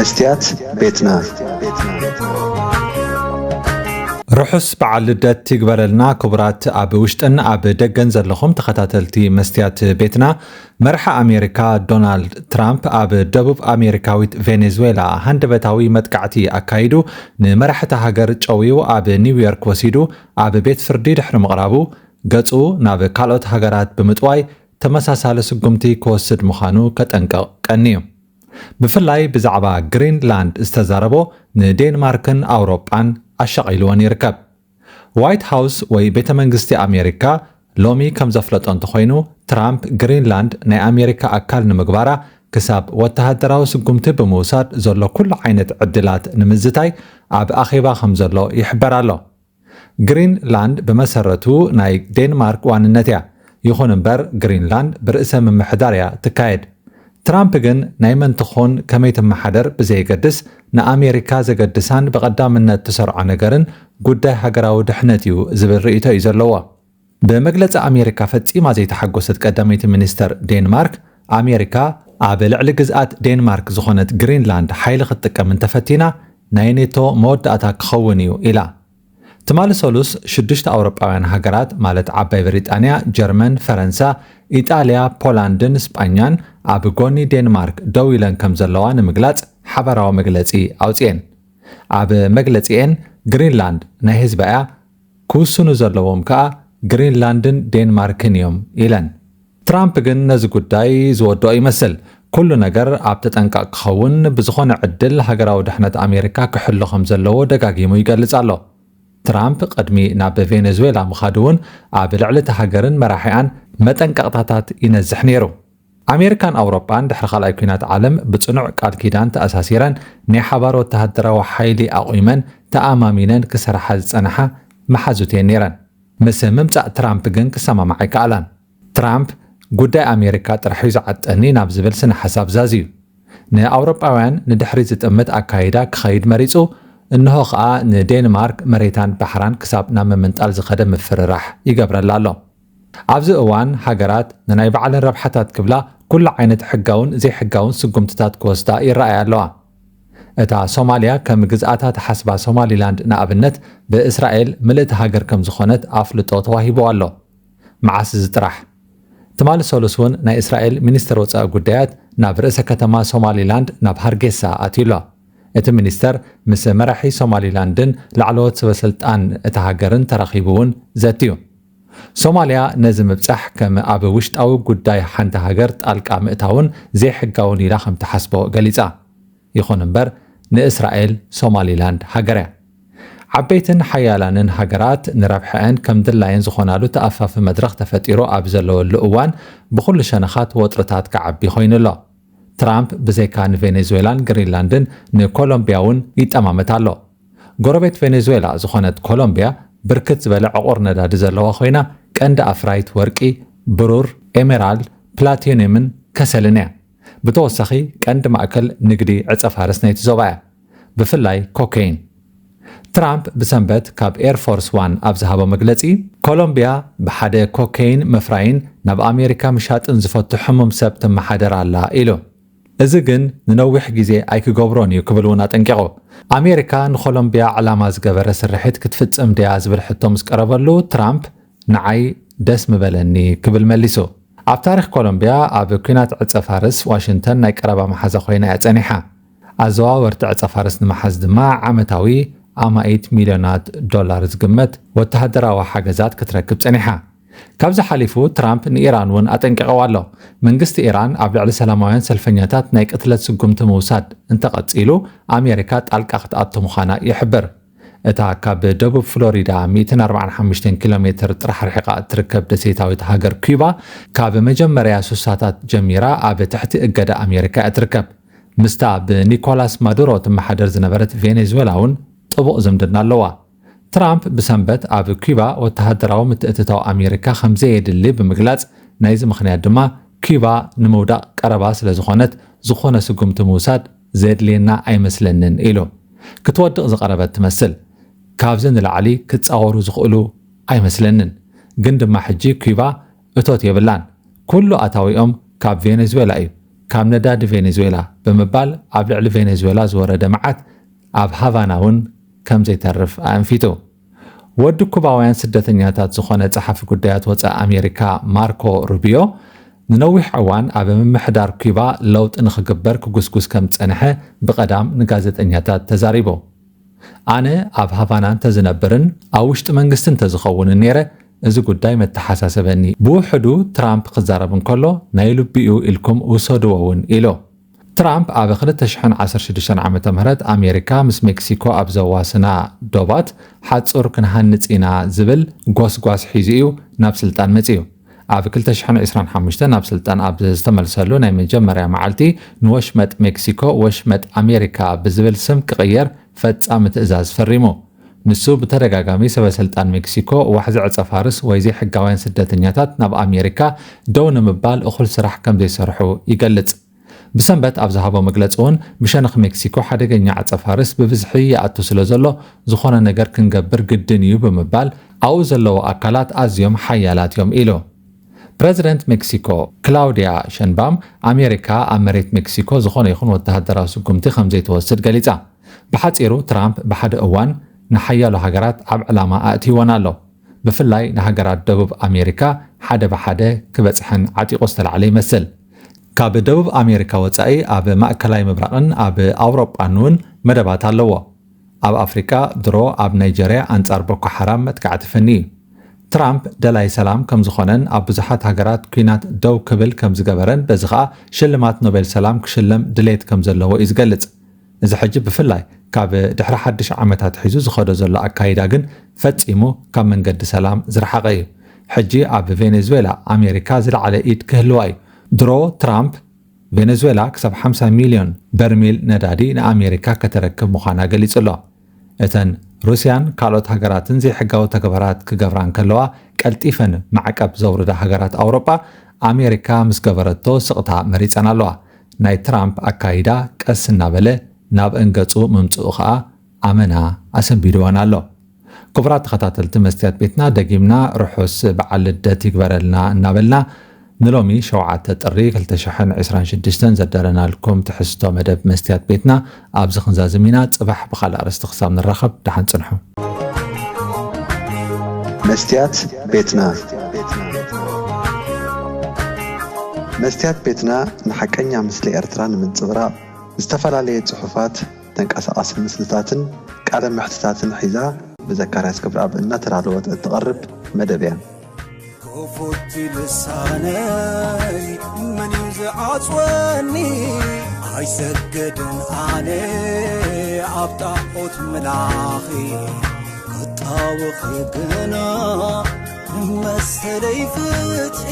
መስትያት ቤትና። ርሑስ በዓል ልደት ይግበረልና ክቡራት ኣብ ውሽጥን ኣብ ደገን ዘለኹም ተኸታተልቲ መስትያት ቤትና። መራሒ ኣሜሪካ ዶናልድ ትራምፕ ኣብ ደቡብ ኣሜሪካዊት ቬኔዙዌላ ሃንደበታዊ መጥቃዕቲ ኣካይዱ፣ ንመራሕቲ ሃገር ጨውዩ ኣብ ኒውዮርክ ወሲዱ ኣብ ቤት ፍርዲ ድሕሪ ምቕራቡ፣ ገጹ ናብ ካልኦት ሃገራት ብምጥዋይ ተመሳሳሊ ስጉምቲ ክወስድ ምዃኑ ከጠንቅቕ ቀንዩ። ብፍላይ ብዛዕባ ግሪንላንድ ዝተዛረቦ ንዴንማርክን ኣውሮጳን ኣሻቒልወን ይርከብ። ዋይት ሃውስ ወይ ቤተ መንግስቲ ኣሜሪካ ሎሚ ከም ዘፍለጦ እንተኾይኑ፣ ትራምፕ ግሪንላንድ ናይ ኣሜሪካ ኣካል ንምግባራ ክሳብ ወተሃደራዊ ስጉምቲ ብምውሳድ ዘሎ ኩሉ ዓይነት ዕድላት ንምዝታይ ኣብ ኣኼባ ከም ዘሎ ይሕበር ኣሎ። ግሪንላንድ ብመሰረቱ ናይ ዴንማርክ ዋንነት እያ። ይኹን እምበር ግሪንላንድ ብርእሰ ምምሕዳር እያ ትካየድ። ትራምፕ ግን ናይ መን ትኾን ከመይ ትመሓደር ብዘየገድስ ንኣሜሪካ ዘገድሳን ብቐዳምነት ትሰርዖ ነገርን ጉዳይ ሃገራዊ ድሕነት እዩ ዝብል ርእይቶ እዩ ዘለዎ። ብመግለጺ ኣሜሪካ ፈጺማ ዘይተሓጎሰት ቀዳመይቲ ሚኒስተር ዴንማርክ፣ ኣሜሪካ ኣብ ልዕሊ ግዝኣት ዴንማርክ ዝኾነት ግሪንላንድ ሓይሊ ክትጥቀም እንተፈቲና ናይ ኔቶ መወዳእታ ክኸውን እዩ ኢላ። ትማሊ ሰሉስ ሽዱሽተ ኣውሮጳውያን ሃገራት ማለት ዓባይ ብሪጣንያ፣ ጀርመን፣ ፈረንሳ፣ ኢጣልያ፣ ፖላንድን ስጳኛን ኣብ ጎኒ ዴንማርክ ደው ኢለን ከም ዘለዋ ንምግላጽ ሓባራዊ መግለጺ ኣውጽኤን። ኣብ መግለጺኤን ግሪንላንድ ናይ ህዝባ እያ፣ ክውስኑ ዘለዎም ከኣ ግሪንላንድን ዴንማርክን እዮም ኢለን። ትራምፕ ግን ነዚ ጉዳይ ዝወድኦ ይመስል። ኩሉ ነገር ኣብ ተጠንቀቕ ክኸውን ብዝኾነ ዕድል ሃገራዊ ድሕነት ኣሜሪካ ክሕሎ ከም ዘለዎ ደጋጊሙ ይገልጽ ኣሎ። ትራምፕ ቅድሚ ናብ ቬኔዙዌላ ምኻዱ እውን ኣብ ልዕሊ እታ ሃገርን መራሒኣን መጠንቀቕታታት ይነዝሕ ነይሩ። ኣሜሪካን ኣውሮጳን ድሕሪ ካልኣይ ኲናት ዓለም ብጽኑዕ ቃል ኪዳን ተኣሳሲረን ናይ ሓባር ወተሃደራዊ ሓይሊ ኣቑመን ተኣማሚነን ክሰርሓ ዝጸንሓ መሓዙት እየን ነይረን። ምስ ምምጻእ ትራምፕ ግን ክሰማማዓ ኣይከኣላን። ትራምፕ ጉዳይ ኣሜሪካ ጥራሕ እዩ ዝዓጠኒ ናብ ዝብል ስነ ሓሳብ ዛዝዩ። ንኣውሮጳውያን ንድሕሪት ዝጥምት ኣካይዳ ክኸይድ መሪጹ፣ እንሆ ኸኣ ንዴንማርክ መሬታን ባሕራን ክሳብ ናብ ምምንጣል ዝኸደ ምፍርራሕ ይገብረላ ኣሎ። ኣብዚ እዋን ሃገራት ንናይ ባዕለን ረብሓታት ክብላ ኩሉ ዓይነት ሕጋውን ዘይሕጋውን ስጉምትታት ክወስዳ ይረኣያ ኣለዋ። እታ ሶማልያ ከም ግዝኣታ ተሓስባ ሶማሊላንድ ንኣብነት ብእስራኤል ምልእቲ ሃገር ከም ዝኾነት ኣፍልጦ ተዋሂቡ ኣሎ። መዓስ እዚ ጥራሕ? ትማሊ ሰሉስ እውን ናይ እስራኤል ሚኒስትር ወጻኢ ጉዳያት ናብ ርእሰ ከተማ ሶማሊላንድ ናብ ሃርጌሳ ኣትዩ ኣሎ። እቲ ሚኒስተር ምስ መራሒ ሶማሊላንድን ላዕለዎት ሰበስልጣን እታ ሃገርን ተራኺቡ እውን ዘትዩ። ሶማልያ ነዚ ምብጻሕ ከም ኣብ ውሽጣዊ ጉዳይ ሓንቲ ሃገር ጣልቃ ምእታውን ዘይሕጋውን ኢላ ከም ትሓስቦ ገሊጻ። ይኹን እምበር ንእስራኤል ሶማሊላንድ ሃገር እያ። ዓበይትን ሓያላንን ሃገራት ንረብሐአን ከም ድላየን ዝኾናሉ ተኣፋፊ መድረኽ ተፈጢሩ ኣብ ዘለወሉ እዋን ብኹሉ ሸነኻት ወጥርታት ክዓቢ ኮይኑ ኣሎ። ትራምፕ ብዘይካ ንቬኔዙዌላን ግሪንላንድን ንኮሎምቢያ እውን ይጠማመት ኣሎ። ጎረቤት ቬኔዙዌላ ዝኾነት ኮሎምቢያ ብርክት ዝበለ ዕቑር ነዳዲ ዘለዋ ኮይና ቀንዲ ኣፍራይት ወርቂ፣ ብሩር፣ ኤሜራልድ፣ ፕላቲኒየምን ከሰልን እያ። ብተወሳኺ ቀንዲ ማእከል ንግዲ ዕጸ ፋርስ ናይቲ ዞባ እያ፣ ብፍላይ ኮኬይን። ትራምፕ ብሰንበት ካብ ኤር ፎርስ ዋን ኣብ ዝሃቦ መግለጺ፣ ኮሎምቢያ ብሓደ ኮኬይን ምፍራይን ናብ ኣሜሪካ ምሻጥን ዝፈቱ ሕሙም ሰብ ትመሓደር ኣላ ኢሉ። እዚ ግን ንነዊሕ ግዜ ኣይክገብሮን እዩ ክብል እውን ኣጠንቂቑ። ኣሜሪካ ንኮሎምቢያ ዕላማ ዝገበረ ስርሒት ክትፍጽም ድያ ዝብል ሕቶ ምስ ቀረበሉ ትራምፕ ንዓይ ደስ ምበለኒ ክብል መሊሱ። ኣብ ታሪኽ ኮሎምቢያ ኣብ ኲናት ዕጸ ፋርስ ዋሽንግተን ናይ ቀረባ መሓዛ ኮይና እያ ጸኒሓ። ኣዘዋወርቲ ዕጸ ፋርስ ንምሓዝ ድማ ዓመታዊ ኣማኢት ሚልዮናት ዶላር ዝግመት ወተሃደራዊ ሓገዛት ክትረክብ ጸኒሓ። ካብዚ ሓሊፉ ትራምፕ ንኢራን እውን ኣጠንቂቕዋ ኣሎ። መንግስቲ ኢራን ኣብ ልዕሊ ሰላማውያን ሰልፈኛታት ናይ ቅትለት ስጉምቲ ምውሳድ እንተቐጺሉ ኣሜሪካ ጣልቃ ክትኣቱ ምዃና ይሕብር። እታ ካብ ደቡብ ፍሎሪዳ ሚእትን ኣርባዓን ሓሙሽተን ኪሎ ሜትር ጥራሕ ርሒቓ እትርከብ ደሴታዊት ሃገር ኲባ ካብ መጀመርያ ሱሳታት ጀሚራ ኣብ ትሕቲ እገዳ ኣሜሪካ እያ ትርከብ። ምስታ ብኒኮላስ ማዱሮ ትመሓደር ዝነበረት ቬኔዙዌላ እውን ጥቡቕ ዝምድና ኣለዋ። ትራምፕ ብሰንበት ኣብ ኲባ ወተሃደራዊ ምትእትታው ኣሜሪካ ከም ዘየድሊ ብምግላጽ፣ ናይዚ ምኽንያት ድማ ኲባ ንምውዳቕ ቀረባ ስለ ዝኾነት ዝኾነ ስጉምቲ ምውሳድ ዘድልየና ኣይመስለንን ኢሉ። ክትወድቕ ዝቐረበት ትመስል። ካብዚ ንላዕሊ ክጻወሩ ዝኽእሉ ኣይመስለንን። ግን ድማ ሕጂ ኲባ እቶት የብላን። ኩሉ ኣታዊኦም ካብ ቬኔዙዌላ እዩ። ካብ ነዳዲ ቬኔዙዌላ ብምባል ኣብ ልዕሊ ቬኔዙዌላ ዝወረደ መዓት ኣብ ሃቫና እውን ከም ዘይተርፍ ኣእንፊቱ። ወዲ ኩባውያን ስደተኛታት ዝኾነ ጸሓፊ ጉዳያት ወጻኢ ኣሜሪካ ማርኮ ሩቢዮ ንነዊሕ እዋን ኣብ ምምሕዳር ኩባ ለውጢ ንኽግበር ክጉስጉስ ከም ዝጸንሐ ብቐዳም ንጋዜጠኛታት ተዛሪቡ። ኣነ ኣብ ሃቫና እንተዝነብርን ኣብ ውሽጢ መንግስቲ እንተዝኸውንን ነይረ፣ እዚ ጉዳይ መተሓሳሰበኒ። ብውሕዱ ትራምፕ ክዛረብ እንከሎ ናይ ልቢኡ ኢልኩም ውሰድዎ እውን ኢሉ። ትራምፕ ኣብ ክልተ ሽሕን ዓሰርተ ሽዱሽተን ዓመተ ምህረት ኣሜሪካ ምስ ሜክሲኮ ኣብ ዘዋስና ዶባት ሓጹር ክንሃንጽ ኢና ዝብል ጎስጓስ ሒዙ እዩ ናብ ስልጣን መጺኡ። ኣብ ክልተ ሽሕን ዕስራን ሓሙሽተን ናብ ስልጣን ኣብ ዝተመልሰሉ ናይ መጀመርያ መዓልቲ ንወሽመጥ ሜክሲኮ ወሽመጥ ኣሜሪካ ብዝብል ስም ክቕየር ፈጻሚ ትእዛዝ ፈሪሙ። ንሱ ብተደጋጋሚ ሰበ ስልጣን ሜክሲኮ ዋሕዚ ዕጸ ፋርስ ወይ ዘይሕጋውያን ስደተኛታት ናብ ኣሜሪካ ደው ንምባል እኹል ስራሕ ከም ዘይሰርሑ ይገልጽ። ብሰንበት ኣብ ዝሃቦ መግለጺ እውን ብሸነኽ ሜክሲኮ ሓደገኛ ዕጸ ፋርስ ብብዝሒ ይኣቱ ስለ ዘሎ ዝኾነ ነገር ክንገብር ግድን እዩ ብምባል ኣብኡ ዘለዉ ኣካላት ኣዝዮም ሓያላት እዮም ኢሉ። ፕረዚደንት ሜክሲኮ ክላውዲያ ሸንባም ኣሜሪካ ኣብ መሬት ሜክሲኮ ዝኾነ ይኹን ወተሃደራዊ ስጉምቲ ከም ዘይትወስድ ገሊጻ። ብሓጺሩ ትራምፕ ብሓደ እዋን ንሓያሎ ሃገራት ኣብ ዕላማ ኣእትይወን ኣሎ። ብፍላይ ንሃገራት ደቡብ ኣሜሪካ ሓደ ብሓደ ክበጽሐን ዓጢቑ ዝተላዕለ ይመስል። ካብ ደቡብ ኣሜሪካ ወጻኢ ኣብ ማእከላይ ምብራቕን ኣብ ኣውሮጳን እውን መደባት ኣለዎ። ኣብ ኣፍሪቃ ድሮ ኣብ ናይጀርያ ኣንጻር ቦኮ ሓራም መጥቃዕቲ ፈኒ እዩ። ትራምፕ ደላይ ሰላም ከም ዝኾነን ኣብ ብዙሓት ሃገራት ኲናት ደው ክብል ከም ዝገበረን በዚ ኸኣ ሽልማት ኖቤል ሰላም ክሽለም ድሌት ከም ዘለዎ እዩ ዝገልጽ። እዚ ሕጂ ብፍላይ ካብ ድሕሪ ሓድሽ ዓመታት ሒዙ ዝኸዶ ዘሎ ኣካይዳ ግን ፈጺሙ ካብ መንገዲ ሰላም ዝረሓቐ እዩ። ሕጂ ኣብ ቬኔዙዌላ ኣሜሪካ ዝለዓለ ኢድ ክህልዋ እዩ። ድሮ ትራምፕ ቬኔዙዌላ ክሳብ ሓምሳ ሚልዮን በርሚል ነዳዲ ንኣሜሪካ ከተረክብ ምዃና ገሊጹ ኣሎ። እተን ሩስያን ካልኦት ሃገራትን ዘይሕጋዊ ተግባራት ክገብራ እንከለዋ ቀልጢፈን ማዕቀብ ዘውርዳ ሃገራት ኣውሮጳ ኣሜሪካ ምስ ገበረቶ ስቕታ መሪጸን ኣለዋ። ናይ ትራምፕ ኣካይዳ ቀስ እናበለ ናብ እንገጹ ምምጽኡ ኸኣ ኣመና ኣሰንቢድወን ኣሎ። ክቡራት ተኸታተልቲ መስትያት ቤትና ደጊምና ርሑስ በዓል ልደት ይግበረልና እናበልና ንሎሚ ሸውዓተ ጥሪ ክልተ ሽሕን ዕስራን ሽዱሽተን ዘዳለናልኩም ትሕዝቶ መደብ መስትያት ቤትና ኣብዚ ክንዛዝም ኢና። ጽባሕ ብኻልእ ኣርእስቲ ክሳብ ንራኸብ ደሓን ጽንሑ። መስትያት ቤትና። መስትያት ቤትና ንሓቀኛ ምስሊ ኤርትራ ንምንጽብራቕ ዝተፈላለየ ጽሑፋት፣ ተንቀሳቓሲ ምስልታትን ቃለ መሕትታትን ሒዛ ብዘካርያስ ክብረኣብ እናተዳለወት እትቐርብ መደብ እያ። ክፉት ልሳነይ መን እዩ ዝዓጽወኒ? ኣይሰግድን ኣነ ኣብ ጣዖት ምላኺ፣ ክጣወኺ ግና ንመሰለይ ፍትሒ።